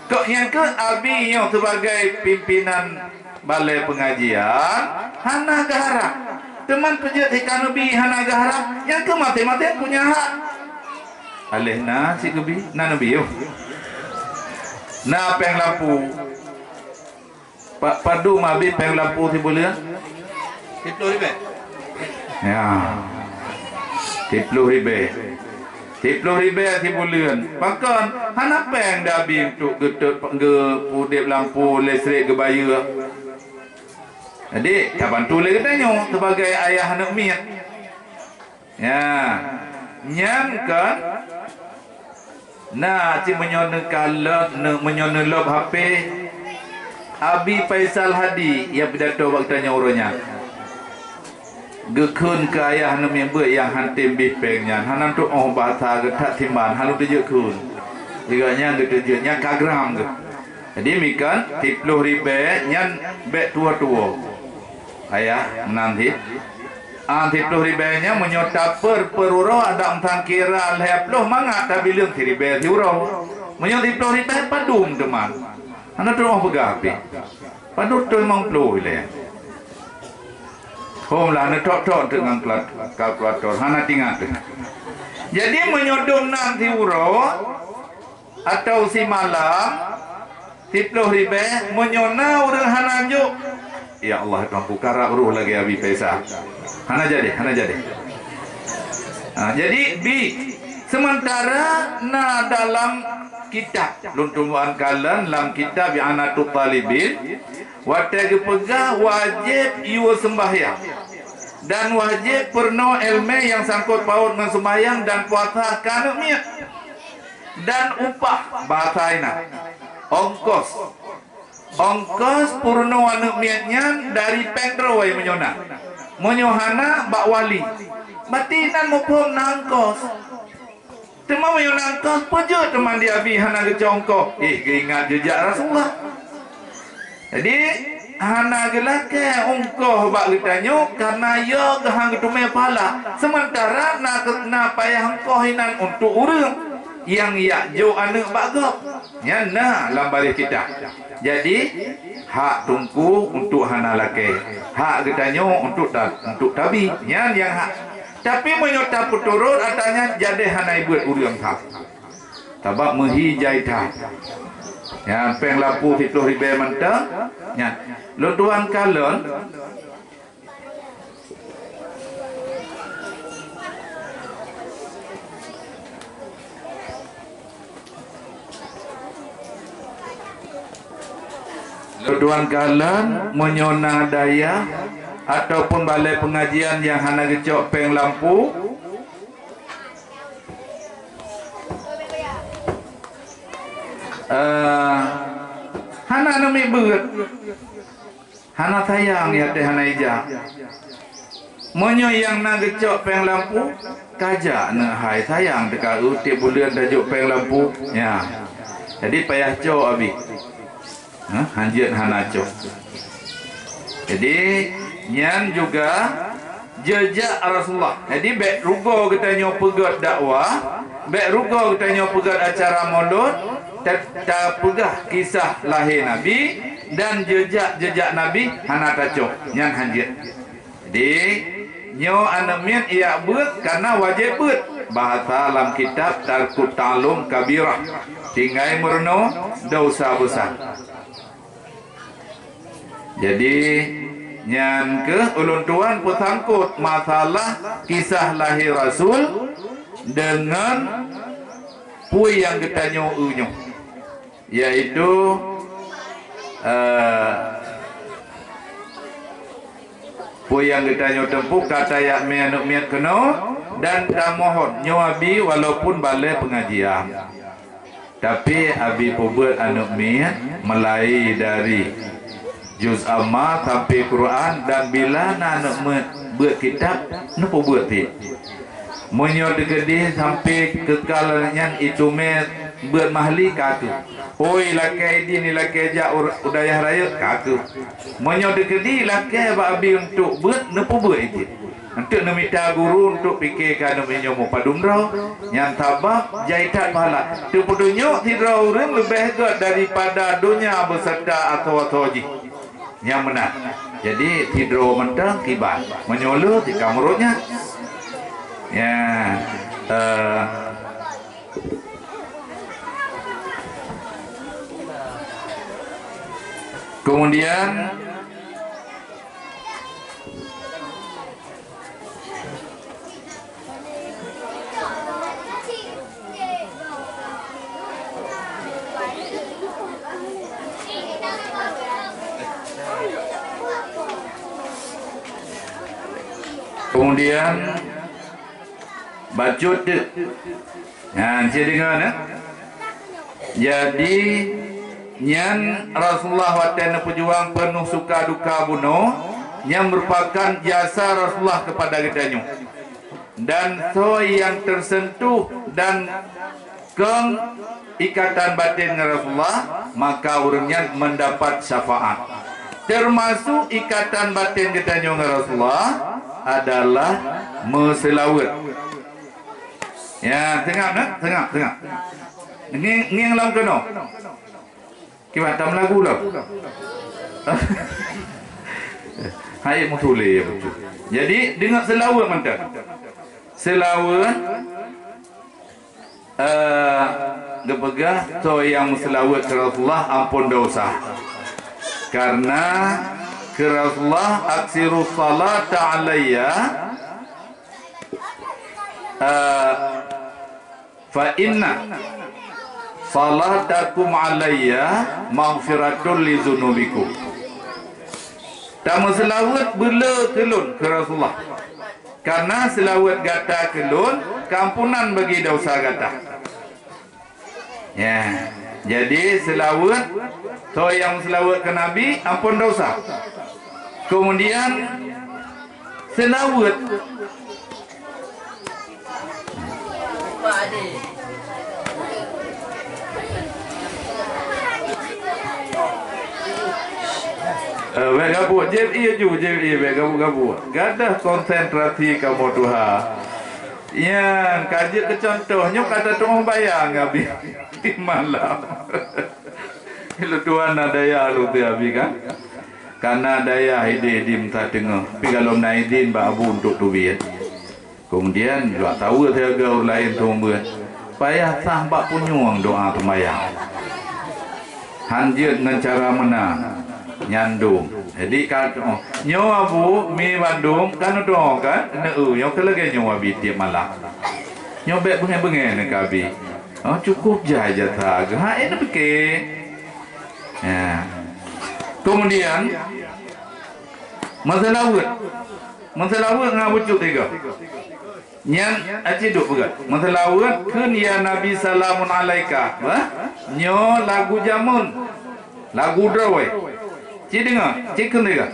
Kok nyang keuh abi nyoe sebagai pimpinan balai pengajian hana geuharab. Teuma peujeuet hika neubi hana geuharab, nyang keuh maté-maté punya hak. Aléh na si geubi, na neubi yoh. Na péng lampu. Pa-, padum abi péng lampu sibuleuen? Siplôh ribée. Ya. Siplôh ribée. Siplôh ribée sibuleuen. Pakon hana péng dah abi untuk geutot, geu-, udeb lampu, listrik, geubayeue. Jadi, tabantu lé geutanyoe sebagai ayah aneuëk miet. Ya, nyan kan na cit meunyoe neukalon, neu-, meunyoe neulop H P Abi Faisal Hadi nyang pidato bak geutanyoe uroe nyan. Geukheun keu ayah aneuk miet beuet nyang han tem bih péng nyan, hana tu'oh bahasa geuh that siman, hana teujeuet kheun. Sigoe nyan geuteujeuet, nyan ka gram geuh. Jadi mikan siploh ribèe nyan bèk tuwo-tuwo. Ayah, meunan cit. Ah, siploh ribèe nyan meunyoe tapeur per uroe adak meusan kira lhèe ploh mangat tabileueng siribèe siuroe. Meunyoe siploh ribèe padum teuma. Hana tu'oh peugah pih. Padum reutôh limong ploh ilèe. Hom lah neutok-tok teuk ngon kla-, kalkulator, hana tingat teuh. Jadi meunyoe dum nan siuroe atau simalam, siploh ribèe, meunyoe na ureueng hana jok, ya Allah, Tuhanku, karab roh lagèe Abi Faisal. Hana jadi, hana jadi. Ha, jadi bi, sementara na dalam kitab, lôn tuan kalon lam kitab I'anatut Talibin, watèe geupeugah wajéb yue seumbahyang dan wajéb peurunoe èleumèe nyang sangkot paut ngon seumbahyang dan puasa keu aneuk miet dan upah, bahasa inan, ongkos. Ongkos peurunoe aneuk miet nyan dari péng droe meunyoe na. Meunyoe hana, bak wali. Berarti inan muphom na ongkos. Teuma meunyoe na ongkos, peue jeuet teuma di Abi hana geucok ongkoh? Eh, geuingat jeujak Rasulullah. Jadi, hana geulakèe ongkoh bak geutanyoe, kareuna yo geuh han geuteumè pahala. Seumeuntara na, na payah ongkoh inan untuk ureueng nyang jak jok aneuk bak gob. Nyan na lam baréh kitab. Jadi, hak teungku untuk hana lakèe, hak geutanyoe untuk ta-, untuk tabi. Nyan nyang hak. Tapi meunyoe tapeuturot ata nyan, jadi hana ibeuet ureueng that. Sabab meuhi jai that. Nyan péng lampu siploh ribèe mantong. Nyan. Lôn tuan kalon, Lôn tuan kalon, meunyoe na dayah ataupun balè peungajian nyang hana geucok péng lampu, eh, hana neumiet beuet. Hana sayang, ya teuh hana ijak. Meunyoe nyang na geucok péng lampu, kajak neuh hai sayang teuka eu tiep buleuen tajok péng lampu. Ya. Jadi payah cok abéh. Hah, hanjeuet hana cok. Jadi, nyan juga jeujak Rasulullah. Jadi, bèk rugoe geutanyoe peugöt dakwah, bèk rugoe geutanyoe peugöt acara maulud, ta-, tapeugah kisah lahé Nabi dan jeujak-jeujak Nabi hana tacok. Nyan hanjeuet. Jadi, nyoe aneuk miet ijak beuet kareuna wajéb beuet. Bahasa lam kitab tarkut ta'allum kabirah. Tinggai meurunoe dosa besar. Jadi, nyan keuh ulôn tuan peusangkot masalah kisah lahé Rasul deungon peue nyang geutanyoe eu nyoe, yaitu, eh, peue nyang geutanyoe teumpuh ka tajak mé aneuk miet keunoe dan tamohon nyoe abi walaupun balè peungajian. Tapi abi peubeuet aneuk miet mulai dari juz amma sampai Quran, dan bila na aneuk miet beuet kitab, neupeubeuet cit. Meunyoe teukeudi sampai keukal nyan itumè beuet mahli ka kheueh. Oi lakèe idin ilakèe jak u, u dayah rayeuk ka kheueh. Meunyoe teukeudi lakèe bak abi untuk beuet, neupeubeuet cit. Eunteuk neumita guru eunteuk pike keu aneuk miet nyoe meupadum droe, nyan sabab jai that pahala. Teupeutunyok sidroe ureueng leubeh gèt daripada donya beuseuta asoe-asoe jih. Nyang meunan. Jadi, sidroe mantong kiban. Meunyoe le, tika meurot nyan. Ya, eh, kemudian, kemudian, bacut teuk. Nyan, cit deungon, eh? Jadi, nyan Rasulullah watèe neupeujuang peunoh suka duka bunoe, Nyan merupakan jasa Rasulullah kepada geutanyoe. Dan soe nyang tersentuh dan kong ikatan batin ngon Rasulullah, maka ureuëng nyan mendapat syafaat. Termasuk ikatan batin geutanyoe ngon Rasulullah adalah meuseulaweuet. Ya, tengok nak, tengok, tengok. Ngieng, ngieng lam keunoe. Kiban tam lagu lom. Hai mutule ya betul. Jadi deungon seulaweuet mantap. Seulaweuet, eh, geupeugah soe nyang meuseulaweuet keu Rasulullah ampon dosa. Karena keu Rasulullah aksiru salata alayya, eh, fa inna salatakum alayya maghfiratul li dzunubikum. Tameuseulaweuet beuleu keu lôn keu Rasulullah. Karena seulaweuet gata keu lôn, keampunan bagi dosa gata. Ya, jadi seulaweuet, soe nyang seulaweuet keu Nabi, ampon dosa. Kemudian seulaweuet. Eh, bèk gabuk, jép ie ju, jép ie, bèk gabuk-gabuk. Gadoh konsentrasi kamoe tuha. Nyang ka jeuet keu contoh, nyoe ka tatu'oh bayang abi di malam. Lôn tuan na dayah lôn teuh abi kan? Ka na dayah idéh di meusateungoh, pi galom na idin bak abu untuk teubiet. Kemudian, jak tawa siaga ureueng laén seumeubeuet. Payah sah bak punyueng doa seumayang. Han jeuet ngon cara meunan, nyandong. Jadi, ka, oh, nyoe abu, mi bandum, kan neudoa kan? Neu, nyoe keu lagèe nyoe abi tiep malam. Nyoe bèk beungèh-beungèh neukabi. Oh, cukup jai jasa geuh. Ha, eh, neupike. Ya. Kemudian, meuseulaweuet. Meuseulaweuet ngon bucuk tiga. Nyan aci duek peugah. Meuseulaweuet kheun ya Nabi salamun alaika. Bah? Nyoe lagu jameun. Lagu droe. Ci deungoe, ci kheun tiga.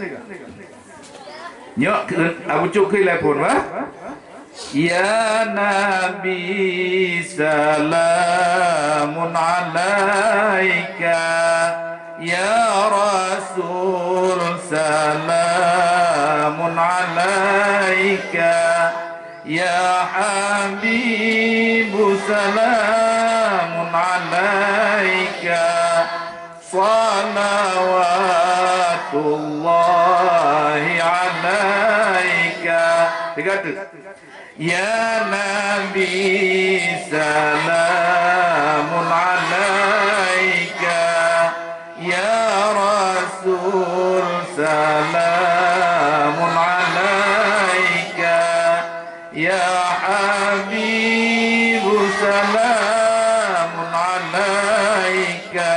Nyoe kheun, abu cuk kheun lé phon, bah? Ya Nabi salamun alaika, ya Rasul salamun alaika, ya Habibu salamun alaika. Salawatullahi alaika. Tiga tu. Ya Nabi salamun alaika. Ya Rasul salamun alaika. Ya Habibu salamun alaika.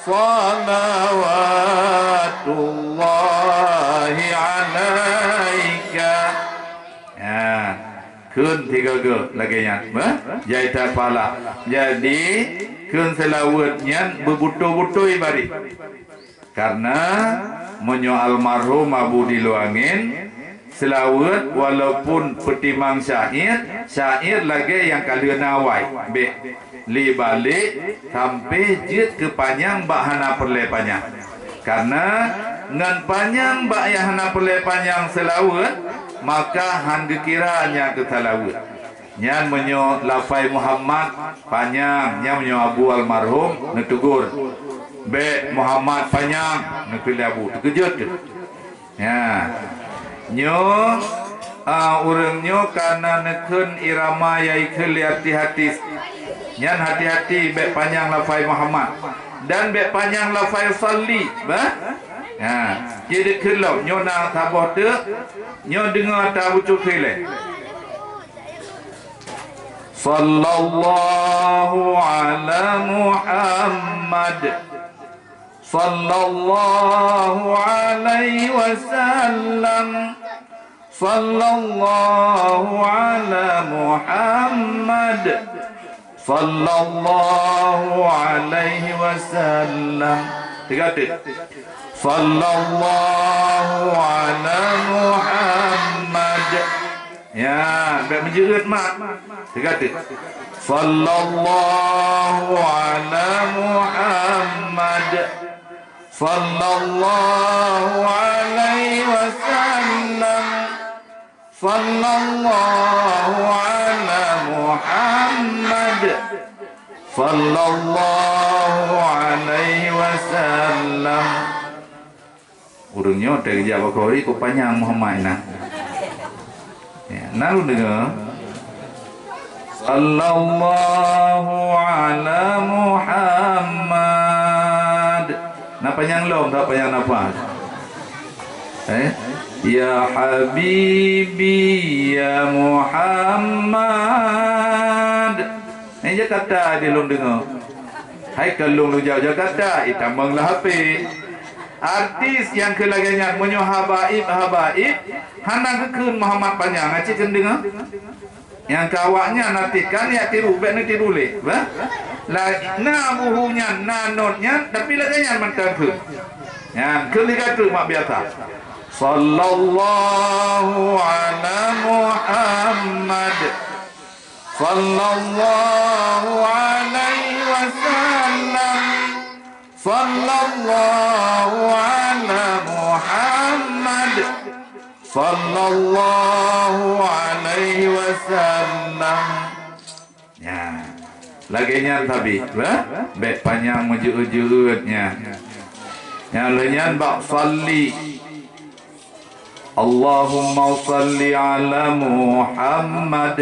Salawatullahi alaika. Ha, kheun tiga-tiga lagèe nyan. Bah? Jai that pahala. Jadi, kheun seulaweuet nyan beubeutôi-beutôi bari. Karena meunyoe almarhum Abu Diluangin, seulaweuet walaupun peutimang syair, syair lagèe nyang ka lheueh na awai, bèk lé balek sampai jeuet keu panyang bak hana peureulèe panyang. Karena ngon panyang bak nyang hana peureulèe panyang seulaweuet, maka han geukira nyan keu seulaweuet. Nyan meunyoe lafai Muhammad panyang, nyan meunyoe Abu almarhum neutegur, "Bèk Muhammad panyang," neukheun lé Abu, teukeujot teuh. Ya. Nyoe, a, ureueng nyoe ka na neukheun irama nyang ikheun lé hati-hati. Nyan hati-hati bèk panyang lafai Muhammad. Dan bèk panyang lafai salli, bah? Ya. Jadi kheun lom, nyoe na saboh teuk, nyoe deungoe ta bucuk keu ilèe. Sallallahu ala Muhammad. Sallallahu alaihi wasallam. Sallallahu ala Muhammad. Sallallahu alaihi wasallam. Teugateuk. Sallallahu ala Muhammad. Ya, bèk meujeuet mat. Teugateuk. Sallallahu ala Muhammad. Sallallahu alaihi wasallam. Sallallahu ala Muhammad. Sallallahu alaihi wasallam. Ureueng nyoe teuh geujak bak kori kok panyang Muhammad na. Ya, na lôn deungoe. Sallallahu ala Muhammad. Na panyang lom, na panyang nafas. Eh? Ya habibi ya Muhammad. Nyan Jakarta di lôn deungoe. Hai ka lôn lôn jak Jakarta, itamong lam H P. Artis nyang keu lagèe nyan meunyoe habaib, habaib, hana geukheun Muhammad panyang, aci keudeungoe. Nyang keu awaknyan artis kan jak tiru, bèk neutiru lé, bah. Lah na buhu nyan, na not nyan, tapi lagèe nyan mantong kheun. Nyan kheun lé gata mak biasa. Sallallahu ala Muhammad. Sallallahu alaihi wasallam. Sallallahu ala Muhammad. Sallallahu alaihi wasallam. Ya. Lagèe nyan sabe, bah? Bèk panyang meujeuet-jeuet nyan. Nyang lheueh nyan bak salli. Allahumma salli ala Muhammad.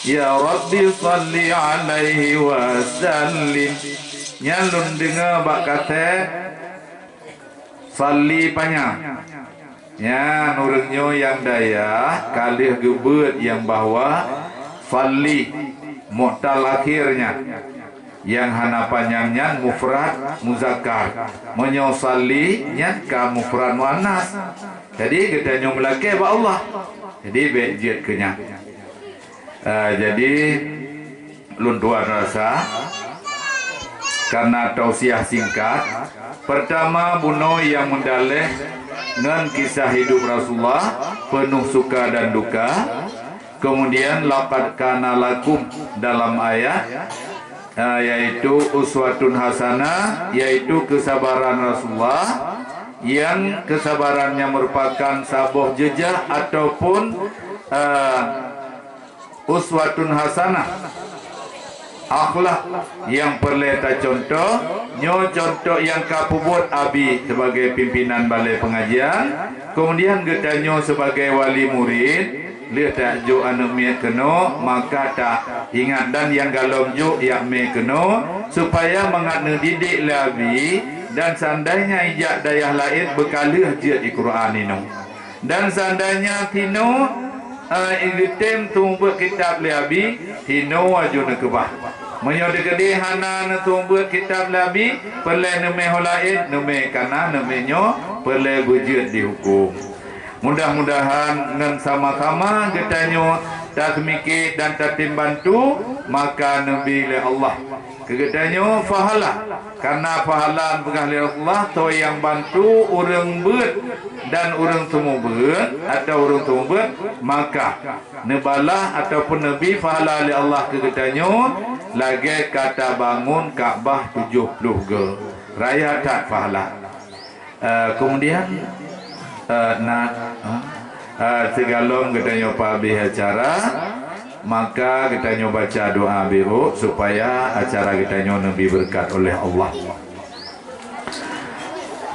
Ya Rabbi salli alaihi wasallim. Nyan lôn deungoe bak kaset. Salli panyang. Nyan ureueng nyoe nyang dayah ka lheueh geubeuet nyang bahwa salli mu'tal akhir nyan. Nyang hana panyang nyan mufrad muzakkar. Meunyoe salli nyan ka mufrad muannas. Jadi geutanyoe meulakèe bak Allah. Jadi bèk jeuet keu nyan. Ah, jadi lôn tuan rasa karena tausiah singkat, pertama bunoe nyang meudaleh ngon kisah hidup Rasulullah, penuh suka dan duka. Kemudian laqad kana lakum dalam ayat, eh, yaitu uswatun hasanah, yaitu kesabaran Rasulullah, yang kesabarannya merupakan saboh jejak ataupun, eh, uswatun hasanah, akhlak nyang peureulèe tacontoh. Nyoe contoh nyang ka peubuet Abi sebagai pimpinan balè pengajian, kemudian geutanyoe sebagai wali murid, lheueh tajok aneuk miet keunoe, maka taingat dan nyang galom jok jak mè keunoe, supaya mangat neudidik lé Abi, dan seandainya ijak dayah laén beukaleuh jeuet i Quran inoe. Dan seandainya sinoe, eh, geutem seumeubeuet kitab lé Abi, sinoe aju neukeubah. Meunyoe teukeudi hana neuseumeubeuet kitab lé Abi, peureulèe neumè ho laén, neumè kana neumè nyoe, peureulèe beujeuet dihuköm. Mudah-mudahan ngon sama-sama geutanyoe taseumiké dan tatem bantu, maka neubi lé Allah keu geutanyoe pahala. Karena pahala peugah lé Rasulullah, soe nyang bantu ureueng beuet dan ureueng seumeubeuet atau ureueng seumeubeuet, maka neubalah ataupun neubi pahala lé Allah keu geutanyoe lagèe ka tabangun Ka'bah tujoh ploh goe. Raya that pahala. Eh, kemudian, eh, na, eh, eh, sigohlom geutanyoe peuhabéh acara, maka geutanyoe baca doa beuh supaya acara geutanyoe neubi beureukat oleh Allah.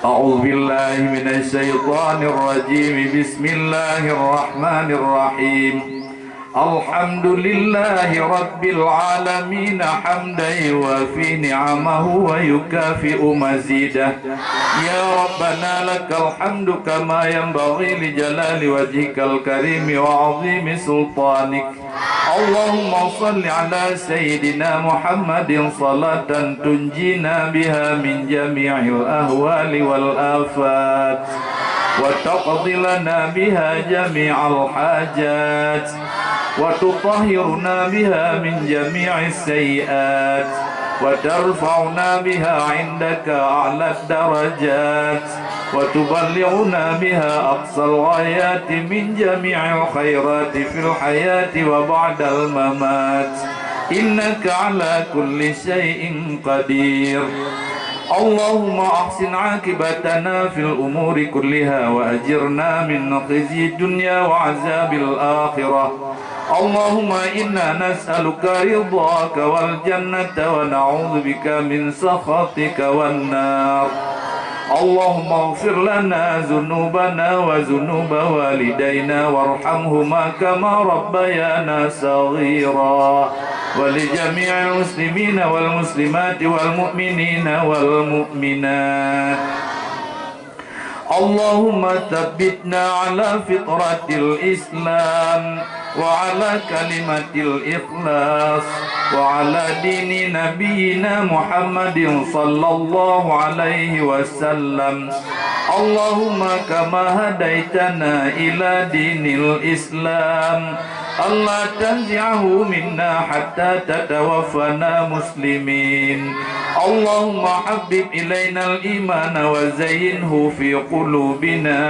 A'udzubillahi minasyaitonirrajim. Bismillahirrahmanirrahim. Alhamdulillahi rabbil alamin, hamdan yuwafi ni'amahu wa yukafi'u mazidah. Ya Rabbana lakal hamdu kama yanbaghi li jalali wajhikal karimi wa azimi sultanik. Allahumma salli ala sayyidina Muhammadin salatan tunjina biha min jami'il ahwali wal afat. وتقضي لنا بها جميع الحاجات، وتطهرنا بها من جميع السيئات، وترفعنا بها عندك أعلى الدرجات، وتبلغنا بها أقصى الغايات من جميع الخيرات في الحياة وبعد الممات، إنك على كل شيء قدير. اللهم أحسن عاقبتنا في الأمور كلها وأجرنا من خزي الدنيا وعذاب الآخرة. اللهم إنا نسألك رضاك والجنة ونعوذ بك من سخطك والنار. اللهم اغفر لنا ذنوبنا وذنوب والدينا وارحمهما كما ربيانا صغيرا. ولجميع المسلمين والمسلمات والمؤمنين والمؤمنات. اللهم ثبتنا على فطرة الإسلام وعلى كلمة الإخلاص وعلى دين نبينا محمد صلى الله عليه وسلم. اللهم كما هديتنا إلى دين الإسلام، ألا تنزعه منا حتى تتوفنا مسلمين. اللهم حبب إلينا الإيمان وزينه في قلوبنا،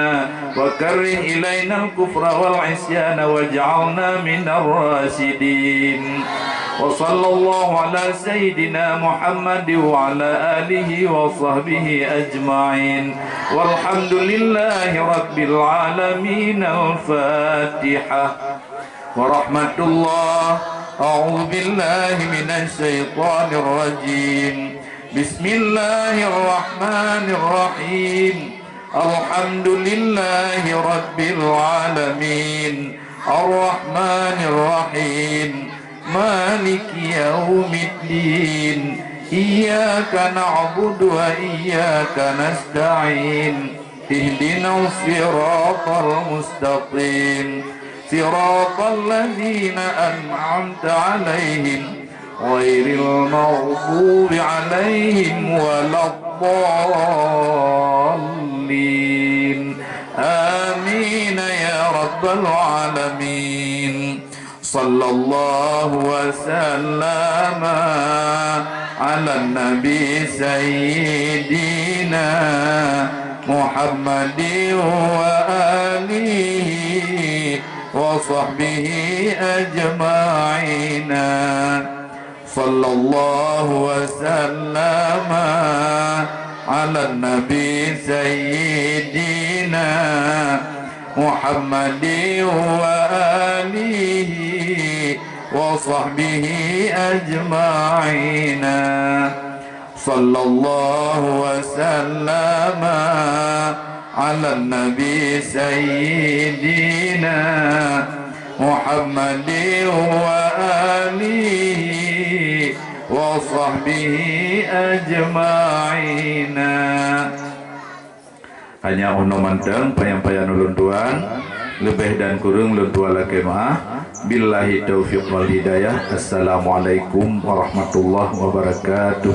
وكره إلينا الكفر والعصيان واجعلنا من الراشدين. وصلى الله على سيدنا محمد وعلى آله وصحبه أجمعين. والحمد لله رب العالمين. الفاتحة. ورحمة الله. أعوذ بالله من الشيطان الرجيم. بسم الله الرحمن الرحيم. الحمد لله رب العالمين. الرحمن الرحيم. مالك يوم الدين. إياك نعبد وإياك نستعين. اهدنا الصراط المستقيم. صراط الذين أنعمت عليهم غير المغضوب عليهم ولا الضالين. آمين يا رب العالمين. صلى الله وسلم على النبي سيدنا محمد وآله وصحبه أجمعين. صلى الله وسلم على النبي سيدنا محمد وآله وصحبه أجمعين. صلى الله وسلم على النبي سيدنا محمد وآله وصحبه أجمعين. Hanya unoe mantong panyang-panyang ulôn tuan, leubeh dan kureueng lôn tuan lakée meu'ah. Billahi taufiq wal hidayah. Assalamualaikum warahmatullahi wabarakatuh.